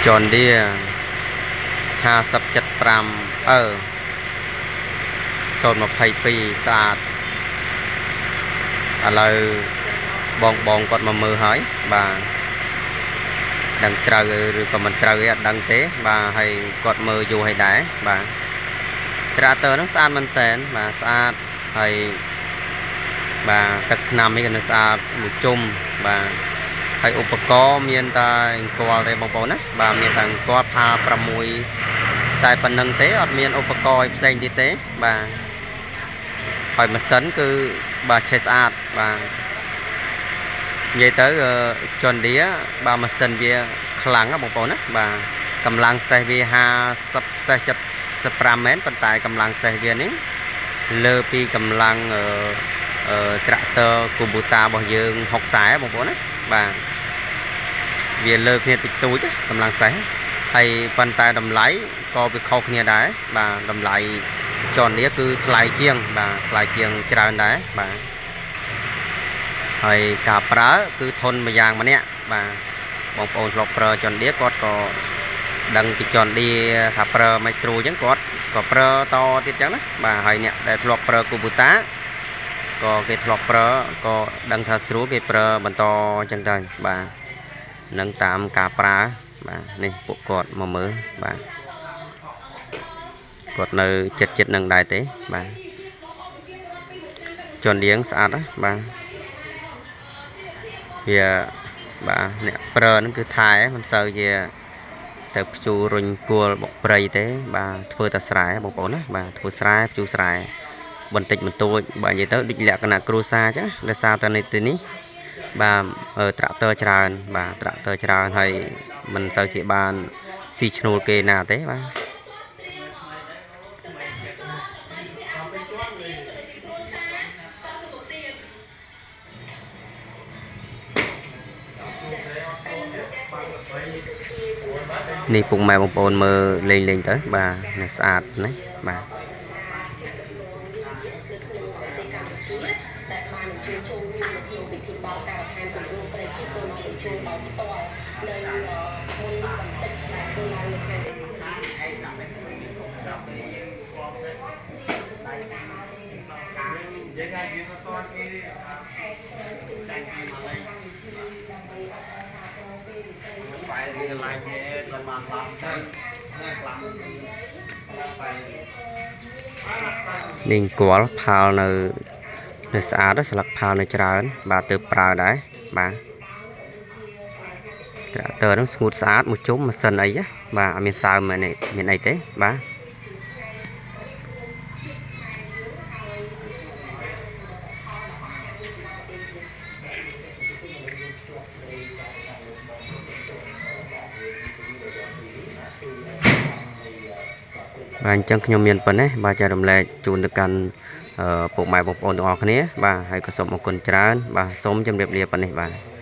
John Deere 5075 អឺ022ស្អាតឥឡូវបងបងគាត់មកមើលហើយបាទដឹងត្រូវឬក៏មិនត្រូវអីអត់ដឹងទេបាទហើយគាត់មើលយូរហើយដែរបាទត្រាក់ទ័រហ្នឹងស្អាតមែនតើបាទស្អាតហើយបាទទឹកថ្នាំនេះក៏នៅស្អាតមួយជុំបាទហើយឧបករណ៍មានតែអង្គលទេបងប្អូនណាបាទមានតែអង្គលផា6តែប៉ុណ្្នឹងទេអត់មានឧបករណ៍ផ្សេងទៀតទេបាទហើយម៉ាស៊ីនគឺបាទឆេះស្អាតបាទនិយាយទៅ John Deere បាទម៉ាស៊ីនវាខ្លាំងណាបងប្អូនណាបាទកម្លាំងសេះវា50សេះ75មែនប៉ុន្តែកម្លាំងសេះវានេះលើពីកម្លាំងអឺត្រាក់ទ័រ Kubota របស់យើង60បងប្អូនណាបាទវាលើគ្នាតិចតួចកម្លាំងសេះហើយប៉ុន្តែតម្លៃក៏វាខុសគ្នាដែរបាទតម្លៃ John Deere គឺថ្លៃជាងបាទថ្លៃជាងច្រើនដែរបាទហើយការប្រើគឺធន់មួយយ៉ាងម្នាក់បាទបងប្អូនធ្លាប់ប្រើ John Deere គាត់ក៏ដឹងពី John Deere ថាប្រើមិនស្រួលអញ្ចឹងគាត់ក៏ប្រើតទៀតអញ្ចឹងណាបាទហើយអ្នកដែលធ្លាប់ប្រើ Kubota ក៏គេធ្លាប់ប្រើក៏ដឹងថាស្រួលគេប្រើបន្តអញ្ចឹងទៅបាទនឹងតាមការប្រើបាទនេះពួកគាត់មកមើលបាទគាត់នៅចិត្តចិត្តនឹងដែរទេបាទ John Deere ស្អាតណាបាទវាបាទអ្នកប្រើហ្នឹងគឺថែមិនសូវជាទៅភ្ជួររុញគល់បុកព្រៃទេបាទធ្វើតែស្រែបងប្អូនណាបាទធ្វើស្រែភ្ជួរស្រែបន្តិចបន្តួចបាទនិយាយទៅដូចលក្ខណៈគ្រួសារអញ្ចឹងដោយសារតែនៅទីនេះបាទត្រាក់ទ័រច្រើនបាទត្រាក់ទ័រច្រើនហើយមិនសូវជាបានស៊ីឈ្នួលគេណាទេបាទនេះពុកម៉ែបងប្អូនមើលលេងលេងទៅបាទនេះស្អាតណាបាទ ដែលបានអញ្ជើញចូលរួមនៅក្នុងពិធីបើកការដ្ឋានគម្រោងព្រែកជីកហ្វូណនតេជោដោយផ្ទាល់នៅមុននេះបន្តិចដែលធ្វើឡើងនៅខាង និយាយថាយើងអត់ទាន់គេចាញ់គេមកលេងបែរវាកន្លែងគេដល់បានឡាំទៅខ្លាំងបែរ នេះអង្គលផាលនៅនៅស្អាតស្លឹកផាលនៅច្រើនបាទទៅប្រើដែរបាទត្រាក់ទ័រហ្នឹងស្ងួតស្អាតមួយជុំម៉ាស៊ីនអីបាទអត់មានសើមមានអីទេបាទបាទអញ្ចឹងខ្ញុំមានប៉ុណ្ណេះបាទចែករំលែកជូនទៅកាន់ពុកម៉ែបងប្អូនទាំងអស់គ្នាបាទហើយក៏សូមអរគុណច្រើនបាទសូមជម្រាបលាប៉ុណ្ណេះបាទ